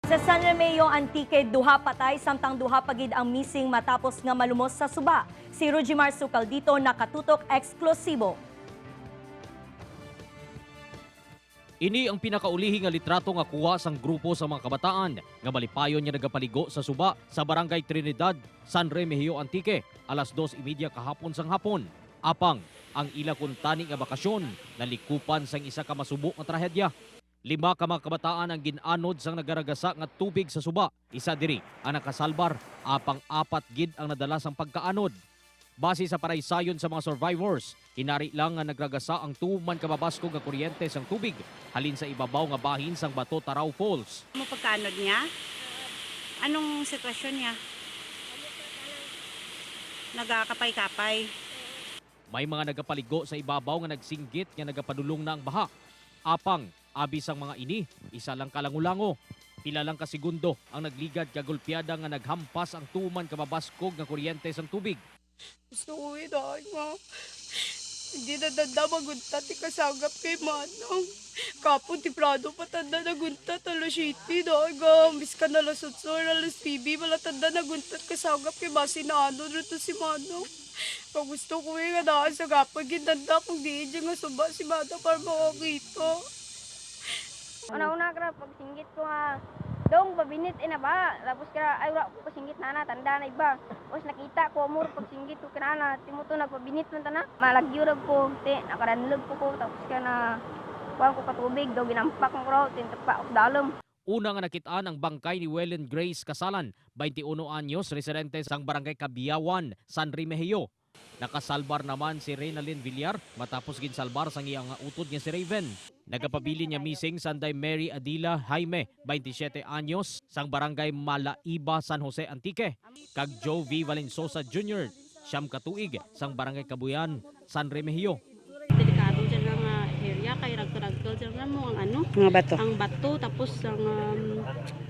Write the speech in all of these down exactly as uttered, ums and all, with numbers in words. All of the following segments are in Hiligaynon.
Sa San Remigio, Antique, duha patay samtang duha pa gid ang missing matapos nga malumos sa suba. Si Rugimar Sukaldito, nakatutok, eksklusibo. Ini ang pinakaulihi nga litrato nga kuha sang grupo sa mga kabataan nga malipayon nga nagapaligo sa suba sa Barangay Trinidad, San Remigio, Antique, alas dos y media kahapon sang hapon. Apang ang ila kuntani nga bakasyon nalikupan sang isa ka masubo nga trahedya. Lima ka mga kabataan ang gin-anod sang nagaragasa nga tubig sa suba. Isa diri ang nakasalbar, apang apat gid ang nadala sang pagkaanod. Base sa paraysayon sa mga survivors, hinari lang nga nagragasa ang tuman ka mabaskog nga kuryente sang tubig halin sa ibabaw nga bahin sang Bato Tarao Falls. Mo pagkaanod niya? Anong sitwasyon niya? Nagakapay-kapay. May mga nagapaligo sa ibabaw nga nagsinggit nga nagapadulong na ang baha. Apang, abi sang mga ini, isa lang ka lango-lango. Pila lang ka segundo ang nagligad kag gulpiada nga naghampas ang tuman ka mabaskog nga kuryente sang tubig. Gusto ko, eh, dahil nga hindi na tanda maguntat, ikasagap kay Manong. Kapon, temprano pa tanda naguntat, alas siyete, dahil nga, miskan alas otso or alas nuebe, wala tanda naguntat, kasagap kay basi naano rin to si Manong. Kung gusto ko, eh, nga dahil sa gapon, gintanda kung diin dyan nga suba si Manong para makakita. Una-una kara, pagsinggit ko nga, "Dong, pabinit, eh, na ba?" Tapos kara, "Ay, wala ko pasinggit, nana, tanda na iba." Tapos nakita ko, amor, pagsinggit ko, kinana, timuto, nagpabinit man tana. Malagyo rag ko, ti, nakaranlog ko ko, tapos ka na, kuha ko katubig, daw ginampak ko raw, tintapa ko dalom. Una nga nakit-an ang bangkay ni Welen Grace Kasalan, twenty-uno anyos, residente sang Barangay Kabiyawan, San Remigio. Nakasalbar naman si Renalyn Villar matapos ginsalbar sang iya nga utod nga si Raven. Nagapabilin nga missing sanday Mary Adila Jaime, twenty-siyete anyos, sang Barangay Malaiba, San Jose, Antique, kag Joe V. Valenzosa Junior, siyam ka tuig, sang Barangay Kabuyan, San Remigio. Delikado dyan nga, ah, area kay ragto-ragto dyan nga mo ang ano, Mga bato. Ang bato, tapos ang, um,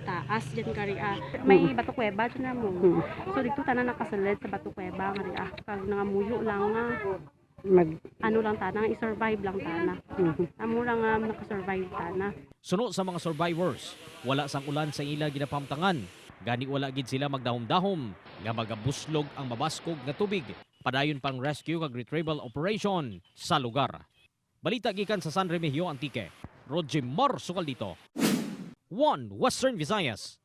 taas dyan kari, ah. May bato kuweba dyan nga mo. So dito tanan nakasulod sa bato kuweba nga ria. Kag nangamuyo lang nga, Mag ano lang tana, i-survive lang tana. Mhm. Amo lang nga nakasurvive tana. Suno sa mga survivors, wala sang ulan sa ila ginapahamtangan, gani wala gid sila magdahom-dahom nga magabuslog ang mabaskog nga tubig. Padayon pang rescue kag retrieval operation sa lugar. Balita gikan sa San Remigio, Antique, Rogimar Sukaldito, One Western Visayas.